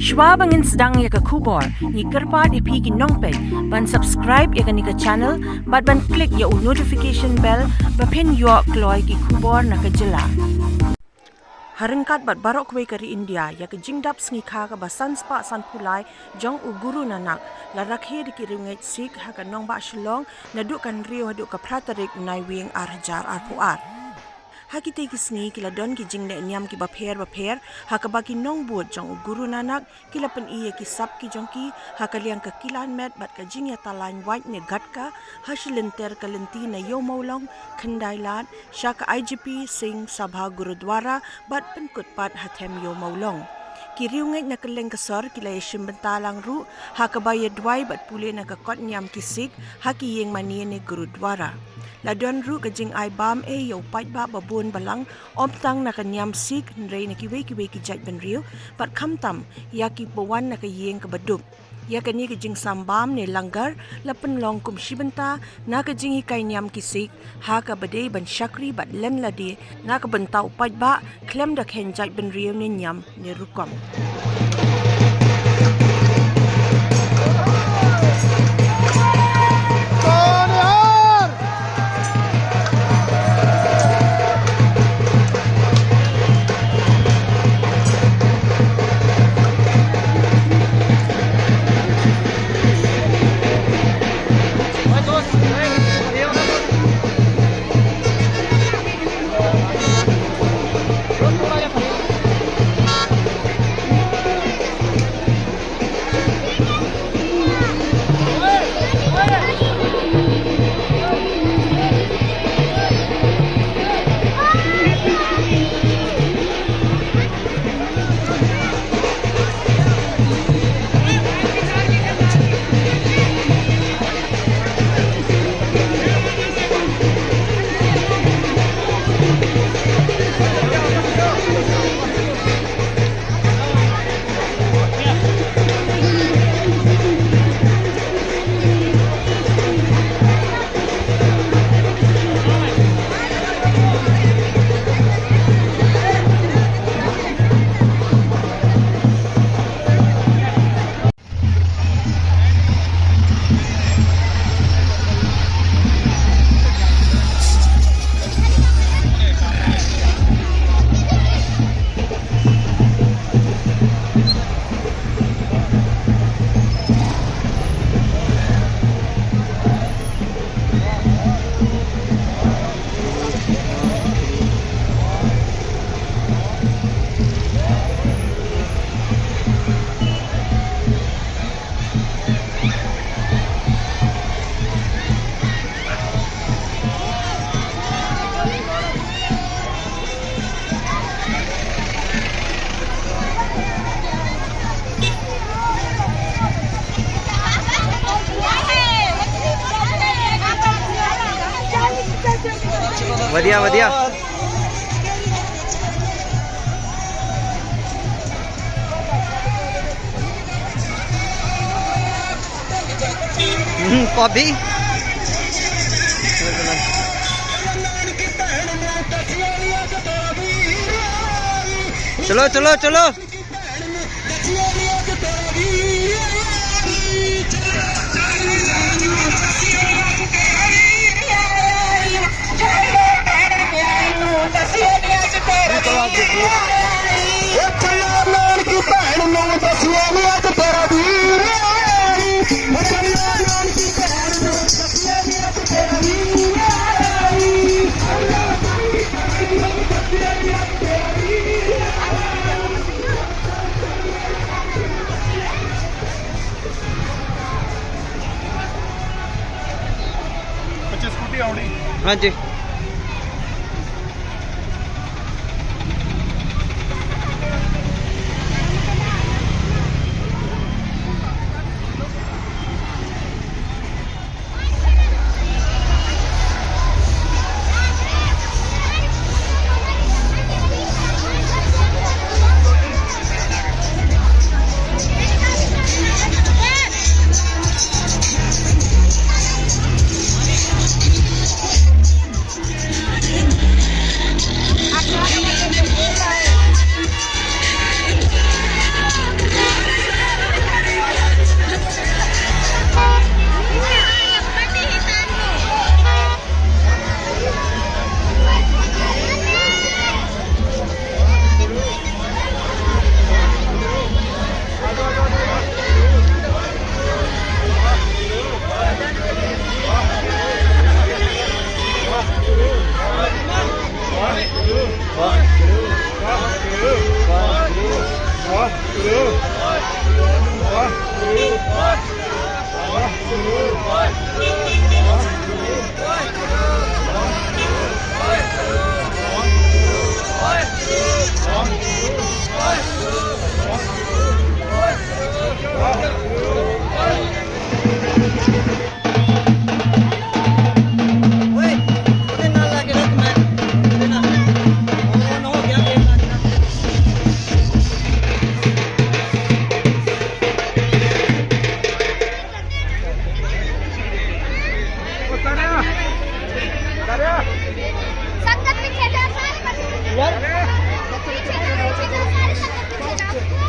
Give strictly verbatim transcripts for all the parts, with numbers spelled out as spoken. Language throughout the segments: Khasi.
Shwa ba ngin sdang ïa ka khubor, ngi kyrpad ïa phi ki nongpeit ban subscribe ïa kane ka channel bad ban click ïa u notification bell ba phin ïoh kloi ki khubor na ka jylla. Ha ryngkat bad baroh kawei ka ri India, ïa ka jingdap sngi kha kaba san spah sanphew lai jong u Guru Nanak la rakhe da ki riewngeit Sikh ha ka nongbah Shillong naduh ka hynriew haduh ka phra tarik u Naiwieng ar hajar arphew ar. Ha kitei ki sngi ki la don ki jingleh niam kiba pher bapher ha kaba ki nongbud jong u Guru Nanak ki la pyni ïa ki sap ki jong ki ha ka liang ka kilan met bad ka jingïatalaiñ wait ne gatka ha shilynter ka lynti na Ïew Mawlong, Khyndailad, sha ka I G P Singh Sabha Gurudwara bad pynkut pat ha them Ïew Mawlong. Ki riewngeit na kylleng ka sor ki la ïashim bynta lang ruh ha kaba ïaduwai bad pule na ka kot niam ki Sikh ha ki ïing mane ne Gurudwara. La don ruh ka jingai bam ei ïa u paidbah ba bun balang, ym tang na ka niam Sikh hynrei na kiwei kiwei ki jaitbynriew bad khamtam ïa kiba wan na ka ïing kaba duk. Ïa kane ka jingsam bam ne langar la pynlong kum shi bynta na ka jinghikai niam ki Sikh ha kaba dei ban shakri bad len lade na ka bynta u paidbah khlem da kheiñ jaitbynriew ne niam ne rukom. Wadia, wadia. हम्म, कॉफी। चलो, चलो, चलो। हाँ जी। संगत पीछे जा, सारे पीछे जा। पीछे जा, पीछे जा, सारे संगत पीछे जा।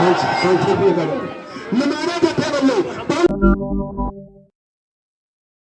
Contribute. Namar ba